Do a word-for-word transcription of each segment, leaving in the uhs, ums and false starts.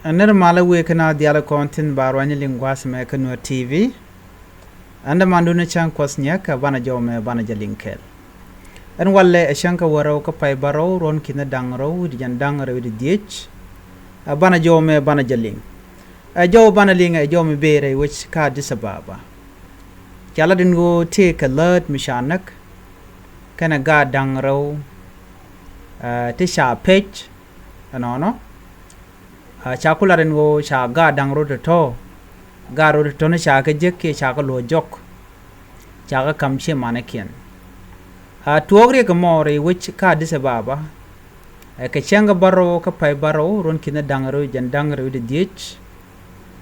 Ɛ nɛr malä wëë kä na dhialɛ kɔn thi̱n ba ruany liŋ gua̱a̱th mɛ kä Nuer T V. Ɛn dämandun ɛ cäŋ kuɔth nyɛk ɛ banɛ jɔw mɛ banɛ jɛ liŋ kɛɛl. Ɛn walɛ ɛ cäŋ kä wärɛw kä pay bärɔw ruɔ̱n ki̱n da̱ŋ rɛw wi̱cdɛ jɛn da̱ŋ rɛw wi̱cdɛ dhiec. Ɛ banɛ jɔw mɛ banɛ jɛ liŋ. Ɛ jɔw banɛ liŋ ɛ jɔw mi bëë rɛy wec kä Addis Ababa. Ca lat in ɣöö tëë kɛ läät mi ca näk kɛnɛ gaat da̱ŋ rɛw, ɛ, ti ca pec ɛnɔnɔ. Ɛ, ca ku lat in ɣöö ca gaat da̱ŋ rɛw tɔ̱tɔ̱, gaat rɛw tɔ̱tɔ̱ ni ca kɛ jek kiɛ ca kɛ luɔ̱c jɔk. Ca kɛ ka̱m ciëmanikiɛn. Ɛ, tuɔɔk riɛk ɛmɔ rɛy wec kä Addis Ababa. Ɛ, kɛ cäŋ kä bärɔw kä pay bärɔw ruɔ̱n ki̱n da̱ŋ rɛw jɛn da̱ŋ rɛw wi̱cdɛ dhiec.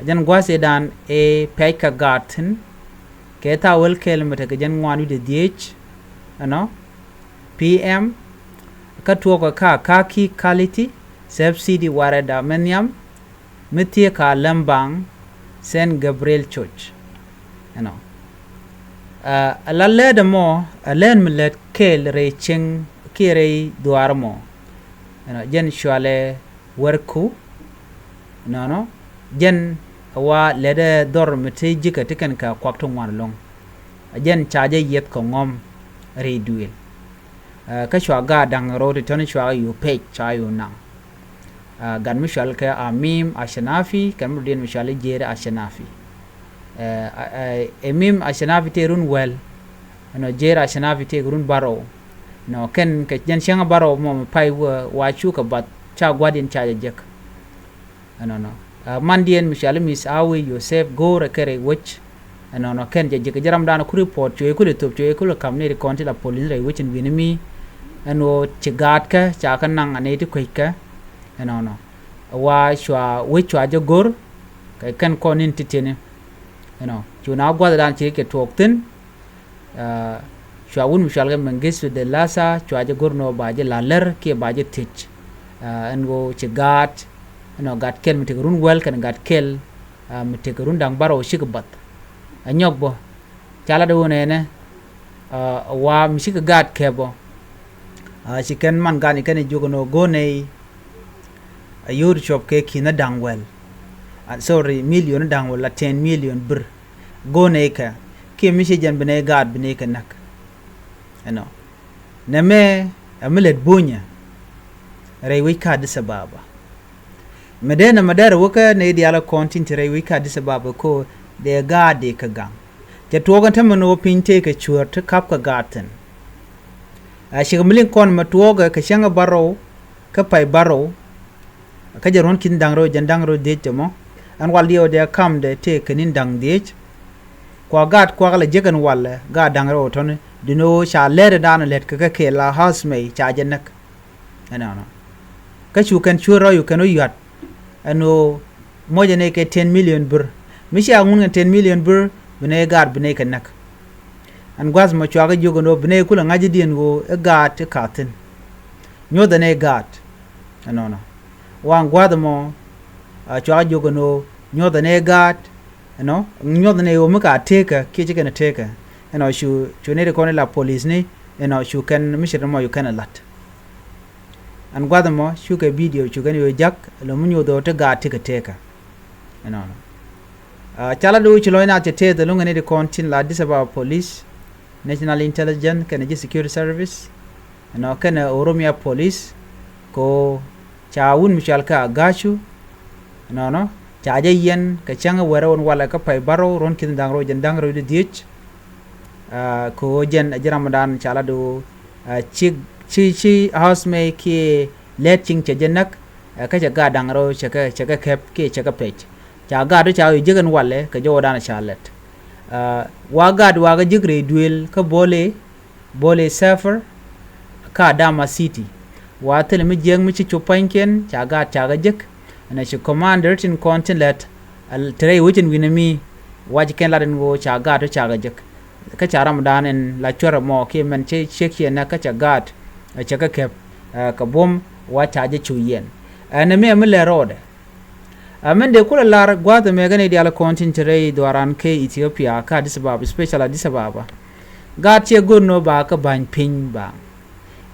Ɛ jɛn gua̱a̱th ëëdan ëë pɛc kɛ gaat thi̱n. Kɛ thaak wäl kɛl mi tekɛ jɛn ŋuan wi̱cdɛ dhiec ɛnɔ P M. Kä tuɔɔkɛ kä Akaki, Kaliti, Sɛp City, Warɛda, Mɛnhiam, mi thiee kä Lɛmbaŋ, Saint Gabriel Church. Ɛnɔ. Ɛ, ɛ la lɛɛt ɛmɔ ɛ lɛɛt mi lät kɛɛl rɛy cieŋ kiɛ rɛy dhuaar ɛmɔ. Ɛnɔ, jɛn cualɛ Wärku. Ɛnɔnɔ, jɛn ɛ wa lɛt ɛ dhɔr mi te ji̱kä ti kɛn kɛ kuak ti ŋuan ɛlɔ̱ŋ. Ɛ jɛn ca jɛ yieth kɛ ŋɔm rɛy duëël. Ɛ, kä cua gaat da̱ŋ rɛw ti tɔ̱ni cua kɛ yo̱o̱ pec, cua yo̱o̱ naŋ. Ɛ, gat mi cual kɛ Amim Ashanafi kɛn mi diɛn mi cual i̱ Jerry Ashanafi. Ɛ, ɛ, ɛ, Amim Ashanafi tëë run wäl. Ɛnɔ, Jerry Ashanafi tëë run bärɔw. Ɛnɔ, kɛn kɛ jɛn cäŋ bärɔw mɔ mi pay wä wa cukɛ bath ca gua̱diɛn ca jɛ jek. Ɛnɔnɔ. Ɛ, mandiɛn mi cual i̱ Miss Awi Yosef go̱o̱rɛ kɛ rɛy wec. Ɛnɔnɔ, kɛn jɛ jek jɛ ramdan ku report cuɛ kulɛ thop cuɛ kulɛ ka̱m ni ri kɔn ti la police rɛy wec in wi̱ni mi. Ɛn ɣöö ci gaatkɛ ca kɛ naŋ a nɛy ti kueckɛ. Ɛnɔnɔ. Wa cua wec cua jɛ go̱r kɛ kɛn kɔn in ti tieni. Ɛnɔ, cu na gua̱thdan ci kɛ tuɔɔk thi̱n. Ɛ, cua wut mi cual kɛ Mengistu de Lasa cua jɛ go̱r nɔ ba jɛ la lär kiɛ ba jɛ thiec. Ɛ, ɛn ɣöö ci gaat, ɛnɔ, gat kɛl mi tekɛ run wäl kɛn gat kɛl, ɛ, mi tekɛ run da̱ŋ bärɔw cikɛ bath. Ɛ nyɔk bä ca lat ɣöö nɛnɛ, ɛ, wa mi cikɛ gaat kɛp bä. Ɛ, ci kɛn man gat ni kɛn jiök ɛn ɣöö go̱r nɛy a yio̱o̱t cuɔp kɛ ki̱n da̱ŋ wäl. Ɛ, sorry, million da̱ŋ wäl la ten million birr. Go̱o̱nɛ ikɛ kiɛ mi ci jɛn bi nɛy gaat bi nɛy kɛ näk. Ɛnɔ. Nɛmɛ ɛ mi lät bunyɛ rɛy wec kä Addis Ababa. Mɛ dee nɛmɛ dee rɛ wä kä nɛy diaal ɛ kɔn tin te rɛy wec kä Addis Ababa ko dee gaat dee kɛ gaŋ. Cɛ tuɔɔk ɛn tämɛ ni wä piny tëëkɛ cuäär ti ka̱p kɛ gaat thi̱n. A cikɛ mi liŋ kɔn mɛ tuɔɔkɛ kɛ cäŋ ɛ bärɔw kä pay bärɔw. Kä jɛ ruɔ̱n ki̱n da̱ŋ rɛw jɛn da̱ŋ rɛw dhiec tɛ mɔ. Ɛn wal diɛw dee kam dee tëë kɛ ni̱n da̱ŋ dhiec. Kua gaat kuak la jek ɛn walɛ gaat da̱ŋ rɛw tɔ̱ni. Duundɛ ɣöö ca lɛɛt ɛn daanɔ lɛt kɛ kɛ kɛɛl la housemate ca jɛ näk. Ɛnɔnɔ. Kä cu kɛn cuäär rɔy yu kɛn wä yua̱t. Ɛn ɣöö muɔcɛ nɛy kɛ ten million birr. Mi cia ŋun kɛn ten million birr bi nɛy gaat bi nɛy kɛ näk. Ɛn gua̱th mɔ cua kɛ jiök ɛn ɣöö bi nɛy kulɛ ŋa̱c i̱diɛn ɣöö i̱ gaat i̱ ka̱thi̱n. Nyuɔ̱th ɛn i̱ gaat. Ɛnɔnɔ. Wa ɛn gua̱th mɔ, a, cua kɛ jiök ɛn ɣöö nyuɔ̱th ɛn i̱ gaat. Ɛnɔ, nyuɔ̱th ɛn i̱ ɣöö mi ka tekä kiɛ ci kɛn ɛ tekä. Ɛnɔ cu, cu nɛy ti kɔn i̱ la police ni, ɛnɔ cu kɛn mi ce̱t mɔ cu kɛn ɛ la̱t. Ɛn gua̱th ɛmɔ cukɛ video cukɛ ni ɣöö ja̱k ɛlɔ mi nyuɔth ɣöö ti gaat ti kɛ tekä. Ɛnɔnɔ. A, ca la do̱o̱ ci lɔc naath cɛ tëëth ɛlɔ̱ŋ ɛn i̱ ti kɔn tin la Addis Ababa Police, National Intelligence kɛnɛ ji̱ Security Service. Ɛnɔ kɛnɛ Oromia Police kɛ ɣöö ca wut mi cɔal kɛ Agachu. Ɛnɔnɔ ca jɛ yiɛn kɛ cäŋ i̱ wɛrɛ wän walɛ kä pay bärɔw ruɔ̱n ki̱n da̱ŋ rɛw jɛn da̱ŋ rɛw di dhiec. A, kɛ ɣöö jɛn ɛ ji̱ ramdan ca la do̱o̱, a, ci, ci, ci housemate kiɛ lɛt ciŋ cɛ jɛ näk, ɛ, kä cɛ gaat da̱ŋ rɛw cɛ kɛ, cɛ kɛ kɛp kiɛ cɛ kɛ pec. Ca gaat rɔ ca ɣöö jiäk ɛn walɛ kɛ jɔwädan ca lɛt. A, wa gaat wa kɛ jiäk rɛy duëël kä Bole, Bole Safar, kä Adama City. Wa thilɛ mi jiäk mi ci cop pa̱nykiɛn ca gaat ca kɛ jiäk. Ɛn ɛ ci commander tin kɔn tin lɛt, a, te rɛy wecin wi̱nɛ mi, wa ci kɛn lat ɛn ɣöö ca gaat rɔ ca kɛ jiäk. Kä ca ramdan in la cuɛr ɛmɔ kiɛ mɛn cɛ ciek ciɛ nɛ kä cɛ gaat ɛ cɛ kä kɛp, ɛ, kɛ buɔ̱m wa ca jɛ cu yiɛn. Ɛn ɛmɛ mi lɛ rɔɔdɛ. Ɛ mɛn dee kulɛ lar gua̱a̱th ɛmɛ kɛn i̱ diaal kɔn tin te rɛy dhuaaran kɛ Ethiopia kä Addis Ababa, special Addis Ababa. Gaat ciɛ go̱r nɔ ba kä ba̱ny piny ba.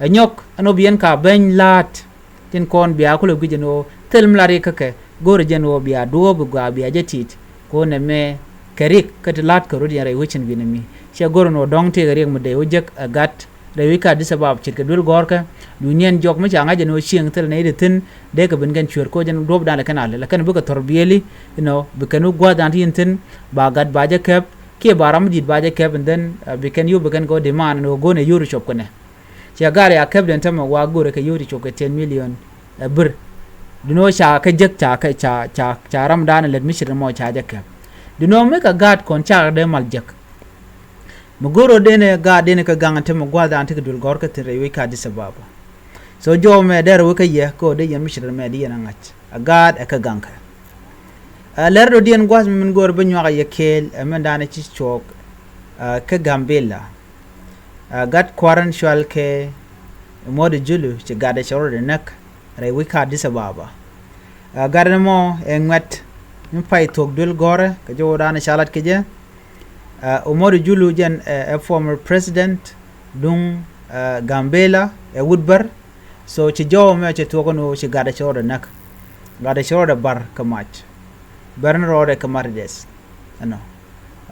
Ɛ nyɔk ɛn ɔ bi yɛn ka beny la̱a̱t. Tin kɔn bia kulɛ guic ɛn ɣöö thil mi la rik kä kɛ Go̱o̱rɛ jɛn ɣöö bia duɔ̱ɔ̱p bi gɔaa bia jɛ ti̱i̱t. Kɛ ɣöö nɛmɛ kɛ riɛk kä ti la̱a̱t kɛ rɔ̱diɛn rɛy wec in wi̱n mi. Ciɛ go̱o̱rɛ ni ɣöö dɔ̱ŋ tëëkɛ riɛk mi dee wä jek ɛ gat rɛy wec kä Addis Ababa ce̱tkɛ duel gɔ̱rkä. Duuniɛn jɔk mi ca ŋa̱c jɛn ɣöö cieŋ thil nɛy ti thi̱n dee kɛ ben kɛn cueer kɛ ɣöö jɛn duɔ̱ɔ̱pdan kɛn a lɛ. Lakin bikɛ thɔr biɛli, you know, bi kɛn wä gua̱a̱thdan ti yin thi̱n ba gat ba jɛ kɛp. Kiɛ ba ram mi di̱i̱t ba jɛ kɛp, and then, uh, bi kɛn yop bi kɛn kɛ wä demand ni ɣöö go̱o̱rɛ yio̱w ti cuɔp kɛnɛ. Ciɛ gat ya kɛp den tämɛ wa go̱o̱rɛ kɛ yio̱w ti cuɔp kɛ ten million, ɛ, bir. Duno ca kä jek ca kä ca ca ca ramdan lät mi ce̱t mɔ ca jɛ kɛp. Duno mi kɛ gaat kɔn ca dee mal jek. Mi go̱o̱r rɔ denɛ gaat denɛ kä gaŋ ti mi gua̱a̱th dan ti kɛ duel gɔ̱r kä thin rɛy wec kä Addis Ababa. So jɔw mɛ dɛr wek kä yɛ kä ɣöö dee yɛn mi ce̱t mɛ di yɛn a ŋa̱c a gaat ɛ kä gaŋ kɛ. Ɛ lɛr dɔ̱diɛn gua̱a̱th mi min go̱o̱r bi nyuak a yɛ kɛɛl ɛ mɛn dan ci cuɔɔk, ɛ, kä Gambela. Ɛ, gat kua̱r in cual kɛ Umodi Julu ci gat ɛ cɛ rɔɔdɛ näk rɛy wec kä Addis Ababa. Ɛ, gat ɛn mɔ ɛ ŋuɛ̈t mi pay thuɔ̱k duel gɔ̱rä kɛ jɔwdan ca lat kɛ jɛ. Ɛ, Umodi Julu jɛn, ɛ, ɛ former president duŋ, ɛ, Gambela ɛ wut bär. So ci jɔw mɛ cɛ thuɔ̱k ɛn ɣöö ci gat ɛ cɛ rɔɔdɛ näk. Gat ɛ cɛ rɔɔdɛ bar kɛ mac. Bär ni rɔɔdɛ kɛ Marides. Ɛnɔ.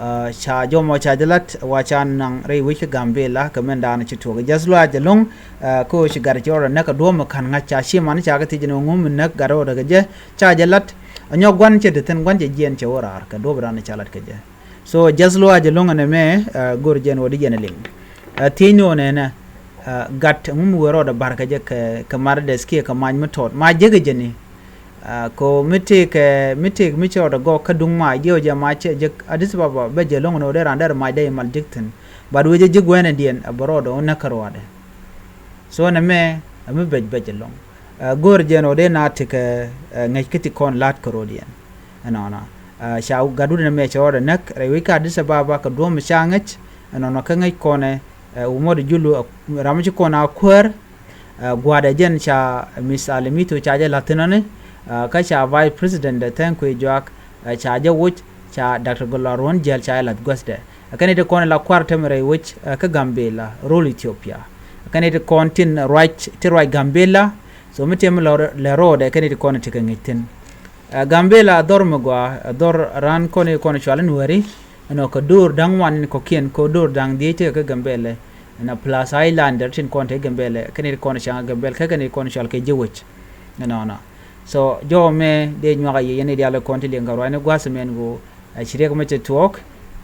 Ɛ, ca jɔmɔ ca jɛ lat wa ca naŋ rɛy wec kä Gambela kɛ mɛn daanɔ ci tuɔk. Just luaac ɛlɔ̱ŋ, ɛ, kä ɣöö ci gat ci rɔɔdɛ näk kɛ duɔ̱ɔ̱p mi ka̱n ŋa̱c ca ci man ca kɛ thiec ni ŋu mi näk gat rɔɔdɛ kɛ jɛ. Ca jɛ lat, ɛ nyɔk gua̱n cɛ ti thi̱n gua̱n cɛ jiɛn cɛ wä raar kɛ duɔ̱ɔ̱p daanɔ ca lat kɛ jɛ. So just luaac ɛlɔ̱ŋ ɛnɛ mɛ, ɛ, go̱r jɛn wä di jɛn ɛ liŋ. Ɛ, thiec ni ɣän ɛnɛ, ɛ, gat ŋu mi wee rɔɔdɛ bar kɛ jɛ kɛ, kɛ Marides kiɛ kɛ mac mi tɔt. Mac jek ɛ jɛ ni. Ɛ, kɛ ɣöö mi tëëkɛ, mi tëëk mi ci rɔɔdɛ gɔk kä duŋ mac diɛw jɛ mac cɛ jek Addis Ababa bä jɛ lo̱ŋ ni ɣöö dee raan dee rɛ mac dee imal jek thi̱n. But wee jɛ jek wɛnɛ diɛn ɛ bɛ rɔɔdɛ ɣän näk kä rɔɔdɛ. So nɛmɛ ɛ mi bɛc bɛc ɛlɔ̱ŋ. Ɛ, go̱o̱r jɛn ɣöö dee na tekɛ, ɛ, ŋäc kä ti kɔn la̱t kä rɔɔdiɛn. Ɛnɔnɔ. Ɛ, ca gat wut nɛmɛ cɛ rɔɔdɛ näk rɛy wec kä Addis Ababa kɛ duɔ̱ɔ̱p mi ca ŋäc. Ɛnɔnɔ kä ŋäc kɔnɛ, ɛ, Umodi Julu, ɛ, ram mi ci kɔn a kuäär. Ɛ, gua̱a̱dɛ jɛn ca Miss Alimitu ca jɛ la̱th thinɔni, ɛ, kä ca Vice President dɛ Thɛŋ Kuëë Juak, ɛ, ca jɛ woc, ca Doctor Gulɔr Ruɔ̱n Jiɛl ca jɛ la̱th guäthdɛ. Ɛ kɛn i̱ ti kɔn ila kua̱r tɛmɛ rɛy wec, ɛ, kä Gambela, rol Ethiopia. Ɛ kɛn i̱ ti kɔn tin ruac, ti ruac Gambela, so mi tɛmɛ lɛ rɔɔdɛ kɛn i̱ ti kɔn ti kɛ ŋi̱c thi̱n. Ɛ, Gambela a dhɔr mi gɔaa, a dhɔr raan kɔn i̱ kɔn cual in weri, ɛnɔ kɛ do̱r da̱ŋ wan in kɔ̱kiɛn kɛ do̱r da̱ŋ dhiec tekɛ kä Gambela. Ɛnɔ plus Highlander tin kɔn te Gambela, kɛn i̱ kɔn ca̱ŋ Gambela, kɛ kɛn i̱ kɔn cual kɛ ji̱ wec. Ɛnɔnɔ. So, jɔw mɛ dee nyuak a yɛ yɛn i̱ diaal kɔn ti liɛŋ kɛ ruac ni gua̱th mɛn ɣöö, ɛ, ci riɛk mɛ cɛ tuɔɔk.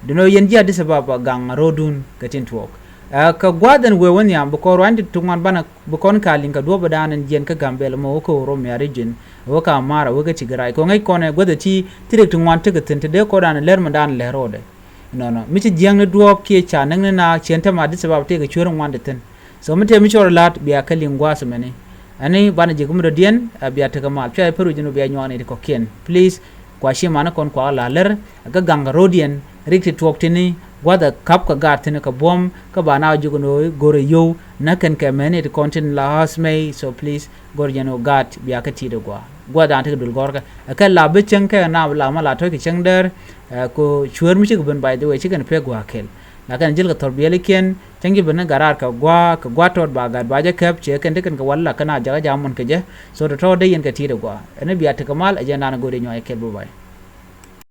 Duno yɛn ji̱ Addis Ababa gaŋ ro̱dun kɛ tin tuɔɔk. Ɛ, kɛ gua̱th ɛn wee wä nhiam, bi kɔn ruac ti tuk ŋuan banɛ bi kɔn ka liŋ kɛ duɔ̱ɔ̱p ɛ da̱a̱n ɛn jiɛn kä Gambela mɔ wä kä Oromia region, wä kä Amara, wä kä Tigray. Kɛ ŋäc kɔn ɛ guäth ɛ ti, ti riɛk ti ŋuan tekɛ thi̱n, ti dee kɔn da̱a̱n lɛr mɛ da̱a̱n lɛr ro̱dɛ. Nɔnɔ. Mi ci jiäkni duɔ̱ɔ̱p kiɛ ca näkni na ciɛn tɛmɛ Addis Ababa tëëkɛ cueer ŋuan ti thi̱n. So mi tëë mi cɔɔr la̱t bia kä liŋ gua̱a̱th mɛni. Ɛni banɛ ji̱ kä mi dɔ̱diɛn, ɛ, bia tekɛ mal. Cuɛ pär wi̱c ni bia nyuak ni ti kɔ̱kiɛn. Please, kua ci mani kɔn kua la lär, kä gaŋ kɛ ro̱diɛn, rik ti tuɔɔk tini, gua̱th ɛ kap kɛ gaat tini kɛ buɔ̱m, kä ba na ji̱ kɛ no̱o̱ go̱r ɛ yio̱w, nä kɛn kɛ mɛni ti kɔn tin la house mɛy, so please, go̱r jɛn ɣöö gaat bia kä ti̱i̱t ɛ gua̱a̱. Gua̱a̱th dan tekɛ duël gɔ̱rkä. Ɛ kɛ la bi cäŋ kɛ na la ma la tɔ̱c kɛ cäŋ däär, ɛ, kɛ cueer mi cikɛ ben by the way, cikɛn pek gua̱a̱ kɛl. Lakin jil kɛ thɔr biɛlikiɛn, cäŋ ji̱ ben ni gat raar kɛ gua̱a̱, kɛ gua̱a̱ tɔt ba gat ba jɛ kɛp, ciɛ kɛn ti kɛn kɛ wal la kɛn a jakä jam mun kɛ jɛ. So tɔ̱tɔ̱ dee yɛn kɛ ti̱i̱t ɛ gua̱a̱. Ɛn ni bia tekɛ mal, ɛ jɛn dan go̱o̱r i̱ nyuac kɛl, bye bye.